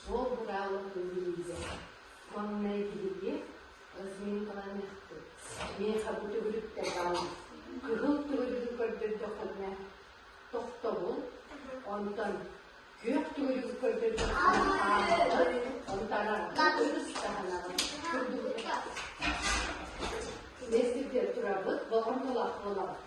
Суол быраабылатын билиигэ маҥнай биһиги разминкаланыахпыт. Миэхэ бу төгүрүктэр бааллар. Кыһыл төгүрүгү көрдөрдөххүнэ тохтобул, онтон күөх төгүрүгү көрдөрдөххүнэ ааҕаҕыт, онтон араҕас таһынаҕыт. Миэстэтигэр турабыт, болҕомтолоох буолабыт.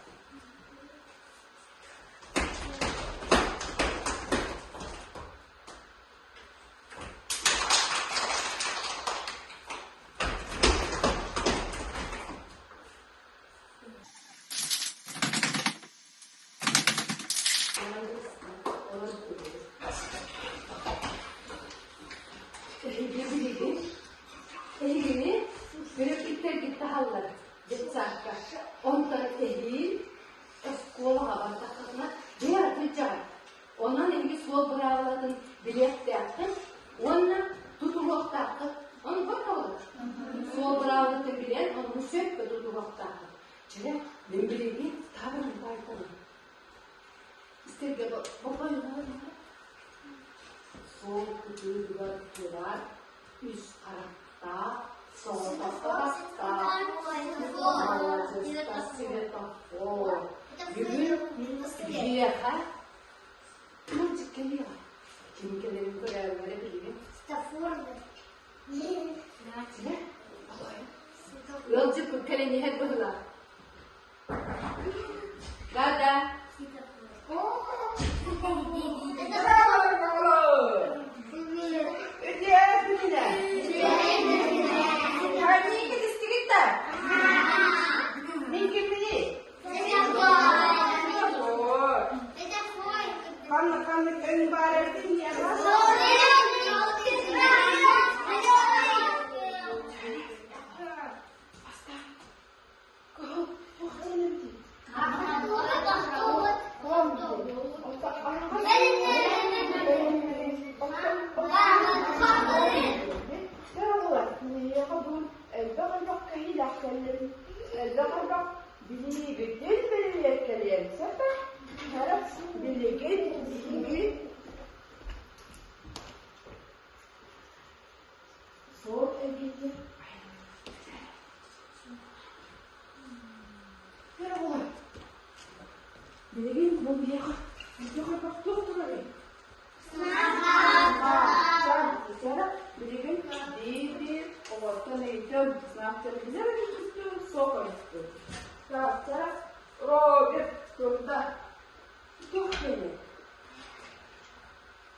Эһиги билигин эһигини төрөппүттэргит таһаллар детсадка. Онтон эһиил оскуолаҕа бардаххытына бэйэҕит илдьэҕит. Онон эһиги суол быраабылатын билиэхтээххит уонна тутуһуохтааххыт. Ону көрдөҕүт? Суол быраабылатын билэн, ону сөпкө тутуһуохтааххыт. Чэ, мин билигин табырын байтабын. Истэргэ болҕойуҥ. Суол кытыытыгар турар үс харахтаах, соҕотох табахтаах, светофор. Бүгүн биһиэхэ мультик кэлиэҕэ. Ким кэлэрин көрөөрү билигин. Ыалдьыппыт кэлэн иһэр быһыылаах. Да-да. Ханнык өҥ баар эбитин Элбэх-элбэх билиибитин бирилиэккэлиэн сөп билигин биһиги Суол эйгэтигэр Көр Билигин бу биһиэхэ биһиэхэ туох турарый? Билигин биир-биир оҕоттон ыйытыам знактарбытын суох эбиппит. Так, Роберт турда. Туох кэлэр?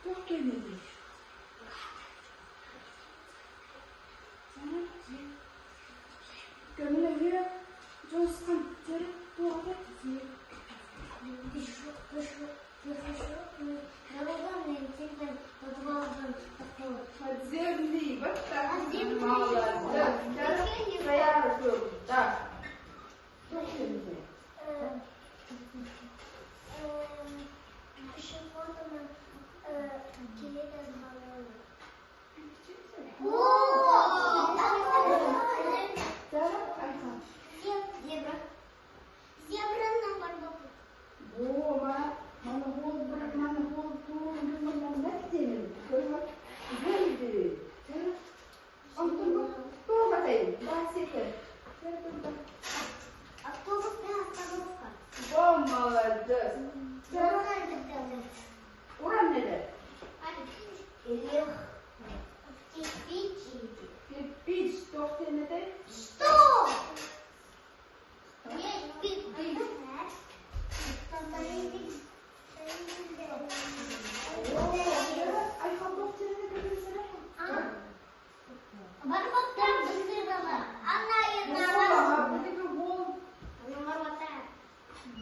Туох кэлэрий? Көмөлөһүө дьулусхан төрүт туоҕа Подземный Молодец! Уран neler? Кирпич туох диэн этэй? Айхал туох диэн этэй?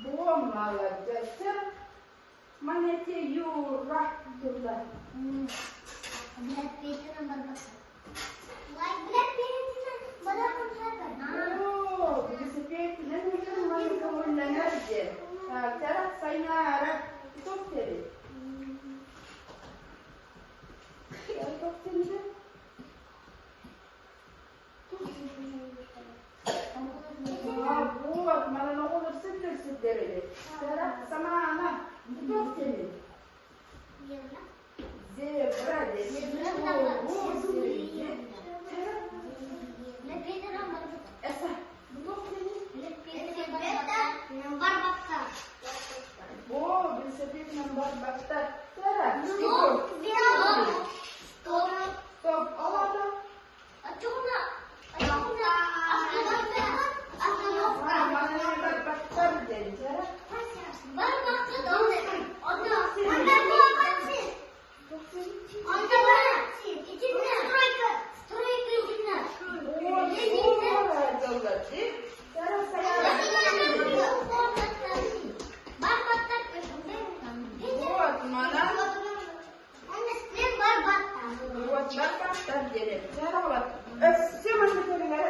Бо молодец. Манете Юра турда. Оо, велосипединэн көҥүллэнэр диэн. Так, сайнаара туох диэри? Туох диэри? Вот, манан оҕолор сылдьар сирдэрэ. Самаана, туох диэри? Зебра. О, велосипедынан барбаттар. Стоп, алада. Манан барбаттар диэн. Вот, манан. Вот, барбаттар диэн. Өссө манна көрүҥэр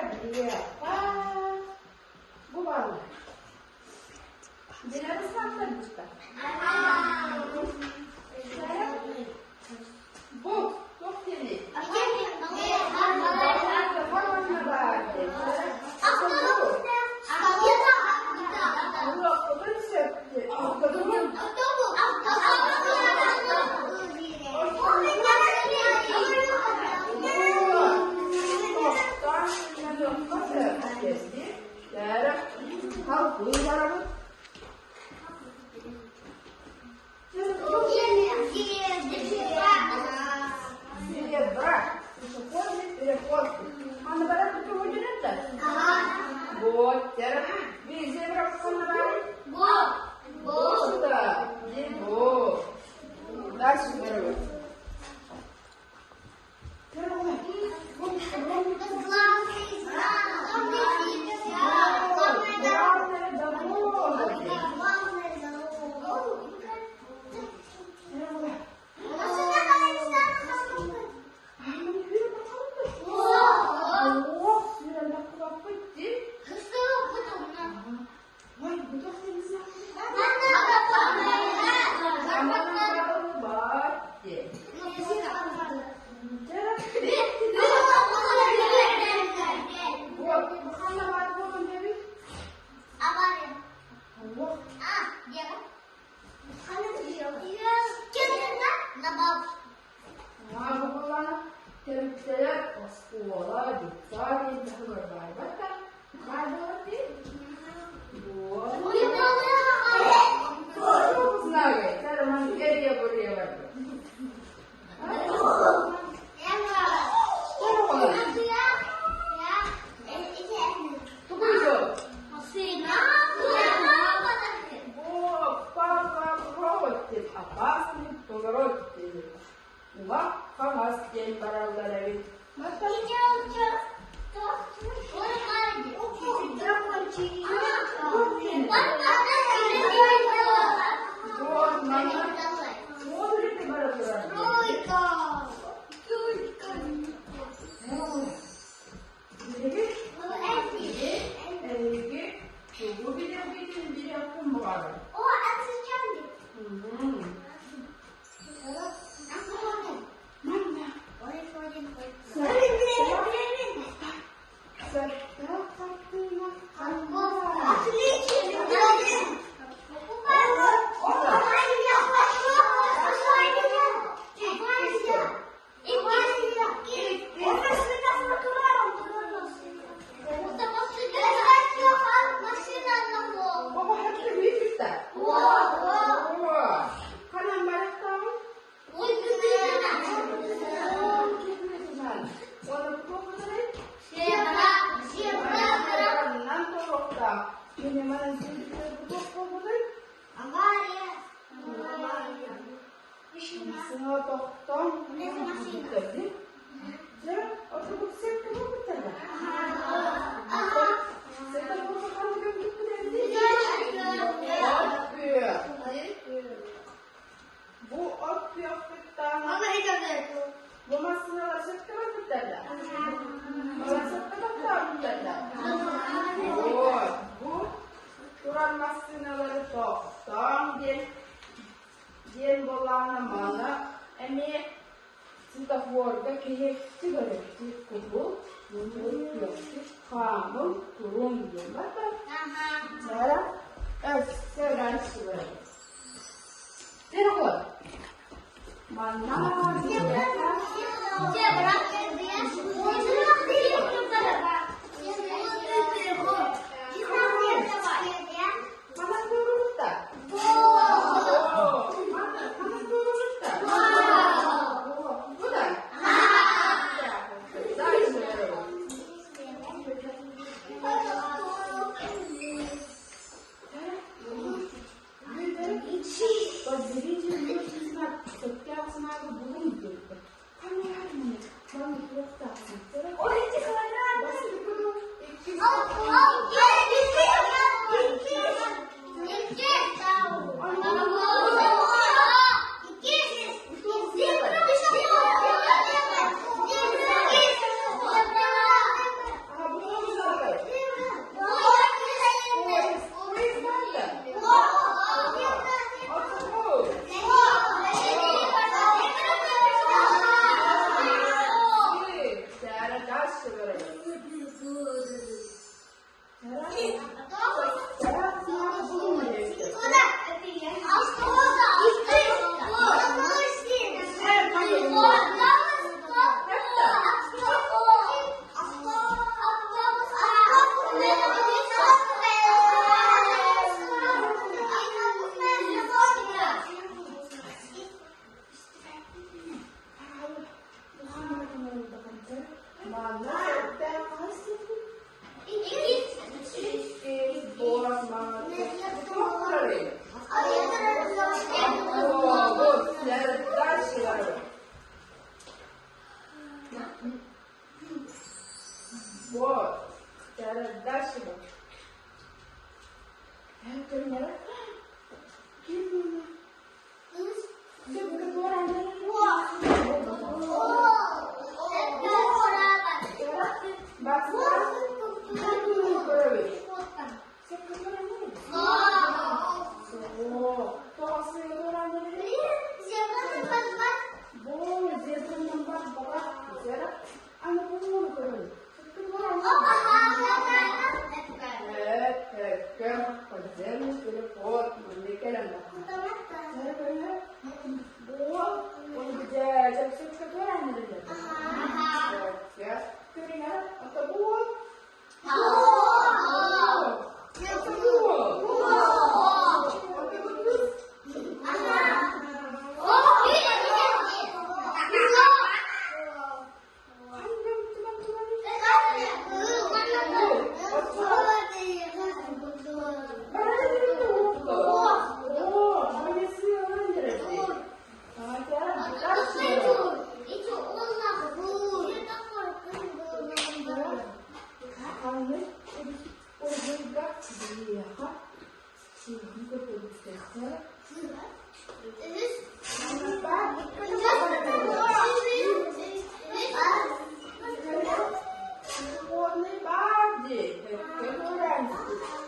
Бу бааллар. Бу туох диэний? Халкы барабыт. Зебра. Пешеходный переход. Аны барар күтү Вот, би зебра Бо. Сюда. Бо. Дальше берем. Тэрилтэлэр оскуола, детсад диэн таһыгар баайбат да, баар буолар дии. Уҥа-хаҥас диэн бараллар эбит. Эһиги тугу билэргитин билиэхпин баҕарабын. Сардаах хартыына Ханан барахтаабын? Бу от күөхпүттаах бу массыыналар сөпкө барбыттар да? Балар сөпкө тохтообуттар да? Вот, бу турар массыыналары тохтооҥ диэн диэн буоллаҕына маны эмиэ светофорга киһи көрөччү куһу хаамыл туруҥ диэн барда. Өссө дальше барабыт. Переход. Манна. Манна сэттэ хас Иккис буолар маҥан туох турарый? Автобус. Дальше барабыт. Вот. Дальше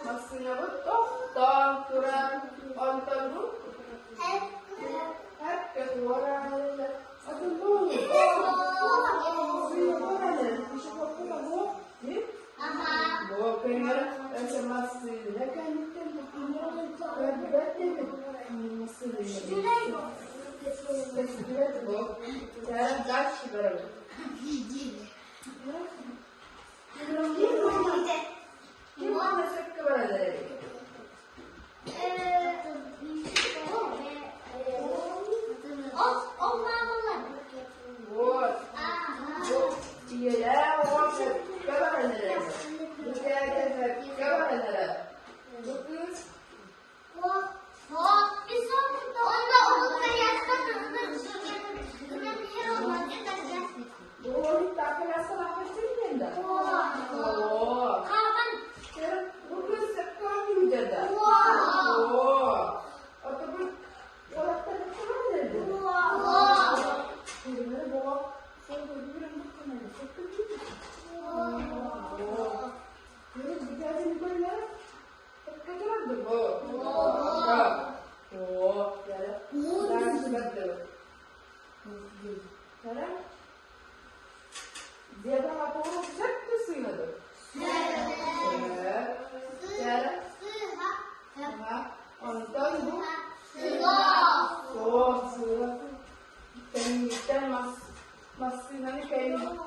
Массыынабыт тохтоон туран, онтон бу Вот. Ийэлээх оҕо сөпкө баран эрэр. Бу дьээдьэ сөпкө баран эрэр. Бу кыыс Бу кыыс сөпкө оонньуу да? Оо. Ото бу уолаттар сөпкө баран эрэр Онтон бу Суох, сыыһа. Кэнниттэн массыынаны кэлин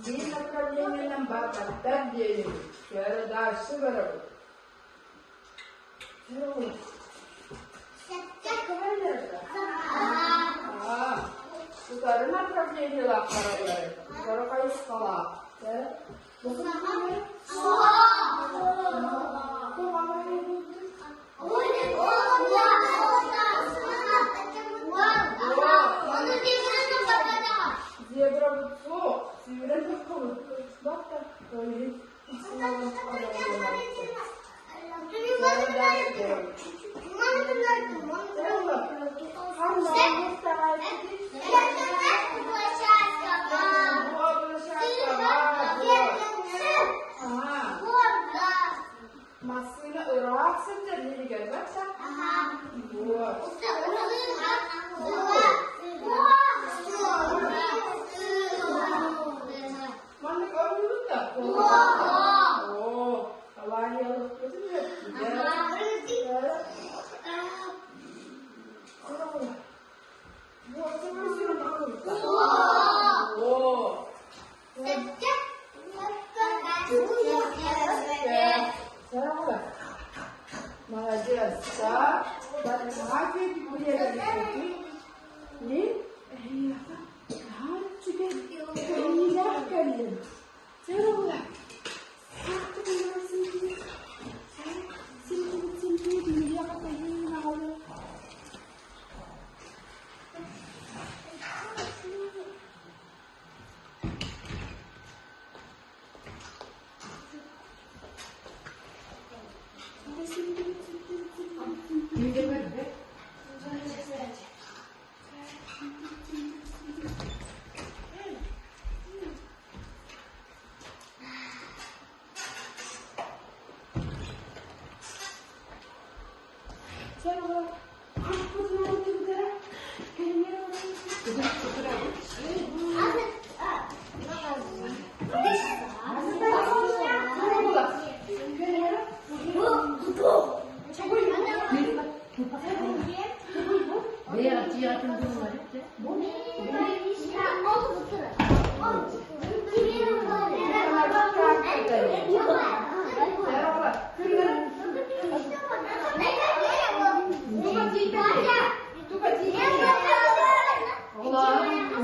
биир направлениенан барбаттар диэним. Көрө дальше барабыт. Утары направлениелаах бараллар. Утары хайысхалаах. Зебра суох, сүүрэн таххабыт. Батта, Массыына ыраах сылдьар иһигэр барса. Вот. Маннык оонньуубут да? Оо, авариялыахпытын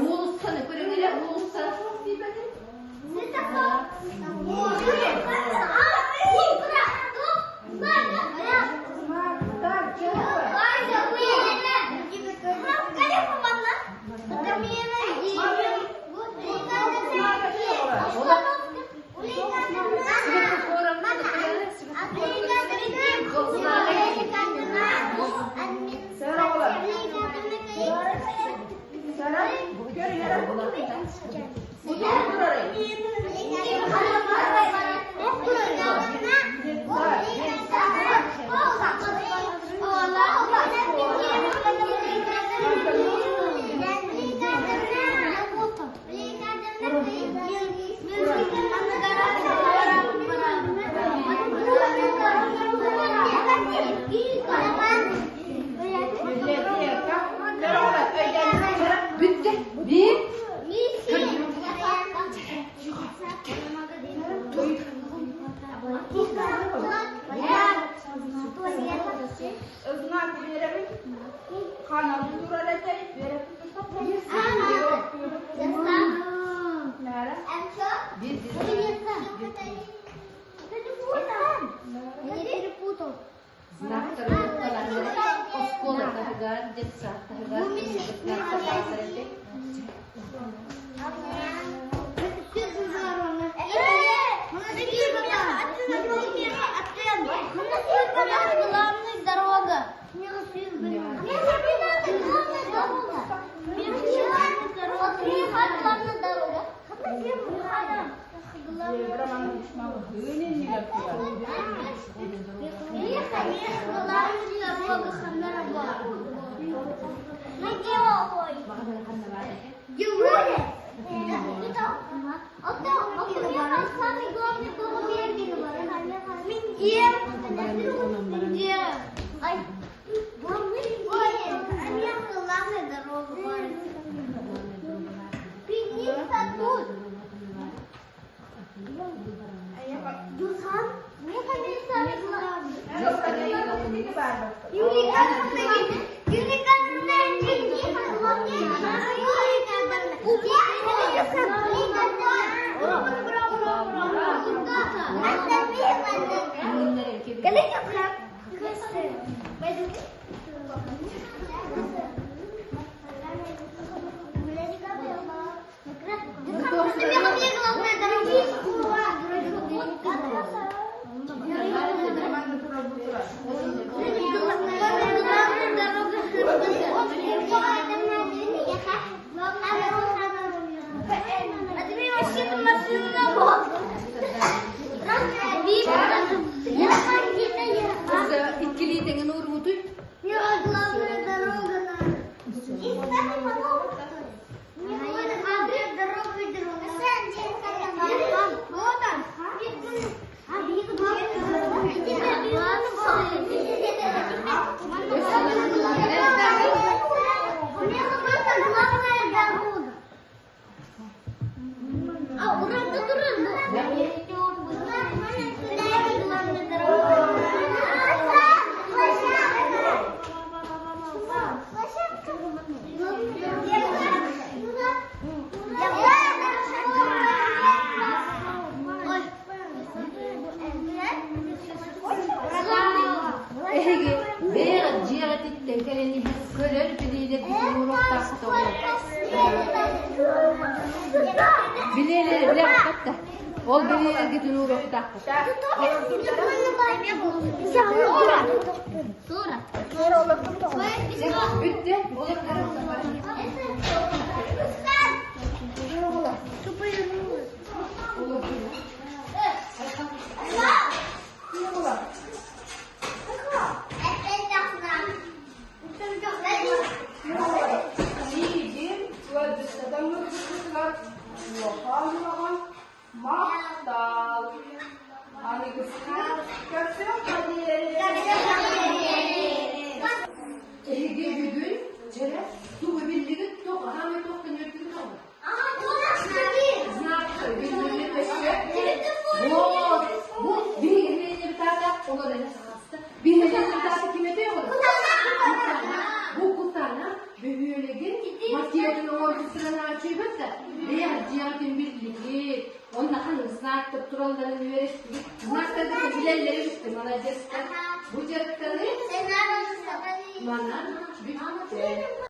Уулуссаны көрүҥ эрэ, уулуссаны суох диэбэтим. Бүттэ. Биир. Оскуола таһыгар, детсад таһыгар, Иккилии тэҥин уурбутуй? Билиэлэри билэҕит да. Ол билиэлэргитин ууруохтааххыт. Бүттэ. Миигин ыалдьыттатан ыҥырбыккытыгар улахан улахан махтал! Аныгыскы көрсүөххэ диэри! Эһиги бүгүн дьэ тугу биллигит туох аһаамай туохтан үөрдүгүт оҕо? Знак биллигит өссө. Вот, бу биһиги таата олор эрэ саҕаста. Биһиги таата ким этэ оҕо? Бу кутана бөһүөлэгин макетын оҥорбуттарын ааччыйбыт да, бэйэ дьиэҕитин биллигит, онно ханнык знактар туралларын үөрэстигит. Знактарга билэллэри бүттэ, маладьыастар. Бу дьарыктаны манан бүттэ.